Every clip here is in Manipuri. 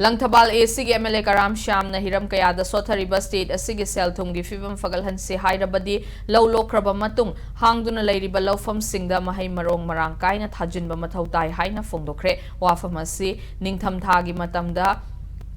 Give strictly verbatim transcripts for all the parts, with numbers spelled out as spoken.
ꯂꯪꯊꯕꯥꯜ ꯑꯦ ꯁꯤꯒꯤ ꯑꯦꯝ ꯑꯦꯜ ꯑꯦ ꯀꯔꯥꯝ ꯁ꯭ꯌꯥꯝꯅ ꯍꯤꯔꯝ ꯀꯌꯥꯗ ꯁꯣꯠꯊꯔꯤꯕ ꯁ꯭ꯇꯦꯠ ꯑꯁꯤꯒꯤ ꯁꯦꯜ ꯊꯨꯝꯒꯤ ꯐꯤꯕꯝ ꯐꯒꯠꯍꯟꯁꯤ ꯍꯥꯏꯔꯕꯗꯤ ꯂꯧ ꯂꯣꯛꯈ꯭ꯔꯕ ꯃꯇꯨꯡ ꯍꯥꯡꯗꯨꯅ ꯂꯩꯔꯤꯕ ꯂꯧꯐꯝꯁꯤꯡꯗ ꯃꯍꯩ ꯃꯔꯣꯡ ꯃꯔꯥꯡ ꯀꯥꯏꯅ ꯊꯥꯖꯤꯟꯕ ꯃꯊꯧ ꯇꯥꯏ ꯍꯥꯏꯅ ꯐꯣꯡꯗꯣꯛꯈ꯭ꯔꯦ꯫ ꯋꯥꯐꯝ ꯑꯁꯤ ꯅꯤꯡꯊꯝꯊꯥꯒꯤ ꯃꯇꯝꯗ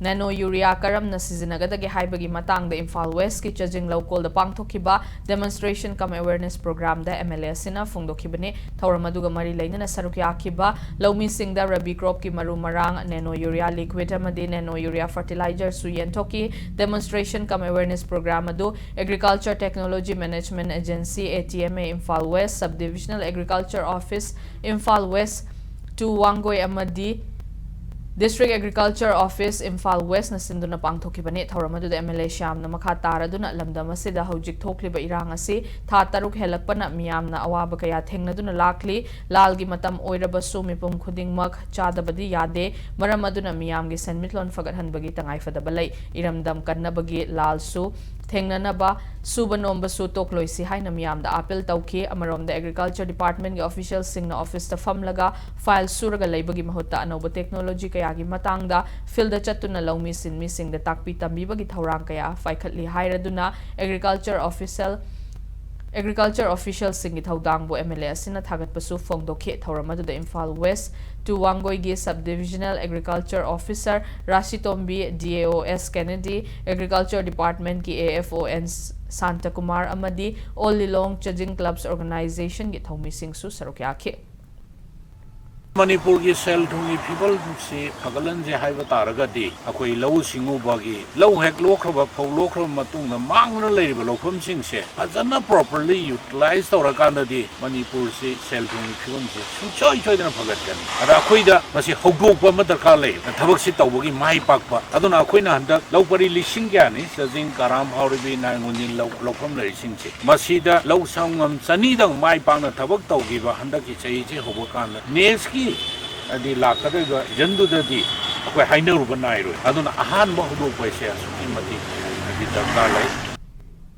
ꯅꯦꯅꯣ ꯌꯨꯔꯤꯌꯥ ꯀꯔꯝꯅ ꯁꯤꯖꯤꯟꯅꯒꯗꯒꯦ ꯍꯥꯏꯕꯒꯤ ꯃꯇꯥꯡꯗ ꯏꯝꯐꯥꯜ ꯋꯦꯁꯀꯤ ꯆꯥꯖꯤꯡ ꯂꯧꯀꯣꯜꯗ ꯄꯥꯡꯊꯣꯛꯈꯤꯕ demonstration cum awareness programꯗ ꯑꯦꯝ ꯑꯦꯜ ꯑꯦ ꯑꯁꯤꯅ ꯐꯣꯡꯗꯣꯛꯈꯤꯕꯅꯤ꯫ ꯊꯧꯔꯝ ꯑꯗꯨꯒ ꯃꯔꯤ ꯂꯩꯅꯅ ꯁꯔꯨꯛ ꯌꯥꯈꯤꯕ ꯂꯧꯃꯤꯁꯤꯡꯗ ꯔꯕꯤ ꯀ꯭ꯔꯣꯞꯀꯤ ꯃꯔꯨ ꯃꯔꯥꯡ, ꯅꯦꯅꯣ ꯌꯨꯔꯤꯌꯥ ꯂꯤꯀ꯭ꯋꯤꯗ ꯑꯃꯗꯤ ꯅꯦꯅꯣ ꯌꯨꯔꯤꯌꯥ ꯐꯔꯇꯤꯂꯥꯏꯖꯔꯁꯨ ꯌꯦꯟꯊꯣꯛꯈꯤ꯫ Demonstration cum awareness program ꯑꯗꯨ Agriculture Technology Management Agency, A T M A, Imphal west, Sub Divisional Agriculture Office, Imphal west, ꯇꯨ ꯋꯥꯡꯒꯣꯏ ꯑꯃꯗꯤ District Agriculture Office, ꯏꯝꯐꯥꯜ ꯋꯦꯁꯅ ꯁꯤꯟꯗꯨꯅ ꯄꯥꯡꯊꯣꯛꯈꯤꯕꯅꯤ꯫ ꯊꯧꯔꯝ ꯑꯗꯨꯗ ꯑꯦꯝ ꯑꯦꯜ ꯑꯦ ꯁ꯭ꯌꯥꯝꯅ ꯃꯈꯥ ꯇꯥꯔꯗꯨꯅ ꯂꯝꯗꯝ ꯑꯁꯤꯗ ꯍꯧꯖꯤꯛ ꯊꯣꯛꯂꯤꯕ ꯏꯔꯥꯡ ꯑꯁꯤ ꯊꯥ ꯇꯔꯨꯛ ꯍꯦꯜꯂꯛꯄꯅ ꯃꯤꯌꯥꯝꯅ ꯑꯋꯥꯕ ꯀꯌꯥ ꯊꯦꯡꯅꯗꯨꯅ ꯂꯥꯛꯂꯤ꯫ ꯂꯥꯜꯒꯤ ꯃꯇꯝ ꯑꯣꯏꯔꯕꯁꯨ ꯃꯤꯄꯨꯝ ꯈꯨꯗꯤꯡꯃꯛ ꯆꯥꯗꯕꯗꯤ ꯌꯥꯗꯦ꯫ ꯃꯔꯝ ꯑꯗꯨꯅ ꯃꯤꯌꯥꯝꯒꯤ ꯁꯦꯟꯃꯤꯠꯂꯣꯟ ꯐꯒꯠꯍꯟꯕꯒꯤ ꯇꯉꯥꯏꯐꯗꯕ ꯂꯩ꯫ ꯏꯔꯝꯗꯝ ꯀꯟꯅꯕꯒꯤ ꯂꯥꯜꯁꯨ ꯊꯦꯡꯅꯅꯕ ꯁꯨꯕ ꯅꯣꯝꯕꯁꯨ ꯇꯣꯛꯂꯣꯏꯁꯤ ꯍꯥꯏꯅ ꯃꯤꯌꯥꯝꯗ ꯑꯥꯄꯤꯜ ꯇꯧꯈꯤ꯫ ꯑꯃꯔꯣꯝꯗ Agriculture Departmentꯀꯤ officialꯁꯤꯡꯅ officeꯇ ꯐꯝꯂꯒ file ꯁꯨꯔꯒ ꯂꯩꯕꯒꯤ ꯃꯍꯨꯠꯇ ꯑꯅꯧꯕ technology ꯀꯌꯥꯒꯤ ꯃꯇꯥꯡꯗ fieldꯗ ꯆꯠꯇꯨꯅ ꯂꯧꯃꯤ ꯁꯤꯟꯃꯤꯁꯤꯡꯗ ꯇꯥꯛꯄꯤ ꯇꯝꯕꯤꯕꯒꯤ ꯊꯧꯔꯥꯡ ꯀꯌꯥ ꯄꯥꯏꯈꯠꯂꯤ ꯍꯥꯏꯔꯗꯨꯅ Agriculture Official Agriculture officialꯁꯤꯡꯒꯤ ꯊꯧꯗꯥꯡꯕꯨ ꯑꯦꯝ ꯑꯦꯜ ꯑꯦ ꯑꯁꯤꯅ ꯊꯥꯒꯠꯄꯁꯨ ꯐꯣꯡꯗꯣꯛꯈꯤ꯫ ꯊꯧꯔꯝ ꯑꯗꯨꯗ ꯏꯝꯐꯥꯜ ꯋꯦꯁ ꯇꯨ ꯋꯥꯡꯒꯣꯏꯒꯤ Sub Divisional Agriculture Officer ꯔꯥꯁꯤꯇꯣꯝꯕꯤ, D A O S Kennedy, Agriculture Departmentꯀꯤ A F O N Shantakumar ꯑꯃꯗꯤ All Lilong Chajing Clubs Organizationꯒꯤ ꯊꯧꯃꯤꯁꯤꯡꯁꯨ ꯁꯔꯨꯛ ꯌꯥꯈꯤ꯫ ꯃꯅꯤꯄꯨꯔꯒꯤ ꯁꯦꯜ ꯊꯨꯝꯒꯤ ꯐꯤꯕꯝꯁꯤ ꯐꯒꯠꯍꯟꯁꯦ ꯍꯥꯏꯕ ꯇꯥꯔꯒꯗꯤ, ꯑꯩꯈꯣꯏ ꯂꯧꯎ ꯁꯤꯡꯎꯕꯒꯤ ꯂꯧ ꯍꯦꯛ ꯂꯣꯛꯈ꯭ꯔꯕ, ꯐꯧ ꯂꯣꯛꯈ꯭ꯔꯕ ꯃꯇꯨꯡꯗ ꯃꯥꯡꯗꯨꯅ ꯂꯩꯔꯤꯕ ꯂꯧꯐꯝꯁꯤꯡꯁꯦ ꯐꯖꯅ properly utilize ꯇꯧꯔꯀꯥꯟꯗꯗꯤ ꯃꯅꯤꯄꯨꯔꯁꯤ ꯁꯦꯜ ꯊꯨꯝꯒꯤ ꯐꯤꯕꯝꯁꯤ ꯁꯨꯡꯁꯣꯏ ꯁꯣꯏꯗꯅ ꯐꯒꯠꯀꯅꯤ꯫ ꯑꯗ ꯑꯩꯈꯣꯏꯗ ꯃꯁꯤ ꯍꯧꯗꯣꯛꯄ ꯑꯃ ꯗꯔꯀꯥꯔ ꯂꯩ꯫ ꯊꯕꯛꯁꯤ ꯇꯧꯕꯒꯤ ꯃꯥꯏ ꯄꯥꯛꯄ꯫ ꯑꯗꯨꯅ ꯑꯩꯈꯣꯏꯅ ꯍꯟꯗꯛ ꯂꯧ ꯄꯔꯤ ꯂꯤꯁꯤꯡ ꯀꯌꯥꯅꯤ, ꯆꯥꯖꯤꯡ, ꯀꯔꯥꯝ, ꯍꯥꯎꯔꯤꯕꯤ, ꯅꯥꯏꯉꯣꯟꯖꯤꯟ ꯂꯧ, ꯂꯧꯐꯝ ꯂꯩꯔꯤꯁꯤꯡꯁꯦ, ꯃꯁꯤꯗ ꯂꯧ ꯁꯪꯉꯝ ꯆꯅꯤꯗꯪ ꯃꯥꯏ ꯄꯥꯛꯅ ꯊꯕꯛ ꯇꯧꯈꯤꯕ ꯍꯟꯗꯛꯀꯤ ꯆꯍꯤꯁꯤ ꯍꯧꯕ ꯀꯥꯟꯗ, nextꯀꯤ, ꯍꯥꯏꯗꯤ ꯂꯥꯛꯀꯗꯧꯔꯤꯕ seasonꯗꯨꯗꯗꯤ ꯑꯩꯈꯣꯏ ꯍꯥꯏꯅꯔꯨꯕ ꯅꯥꯏꯔꯣꯏ꯫ ꯑꯗꯨꯅ ꯑꯍꯥꯟꯕ ꯍꯧꯗꯣꯛꯄ ꯍꯥꯏꯁꯦ ꯑꯁꯨꯛꯀꯤ ꯃꯇꯤꯛ, ꯍꯥꯏꯗꯤ, ꯗꯔꯀꯥꯔ ꯂꯩ꯫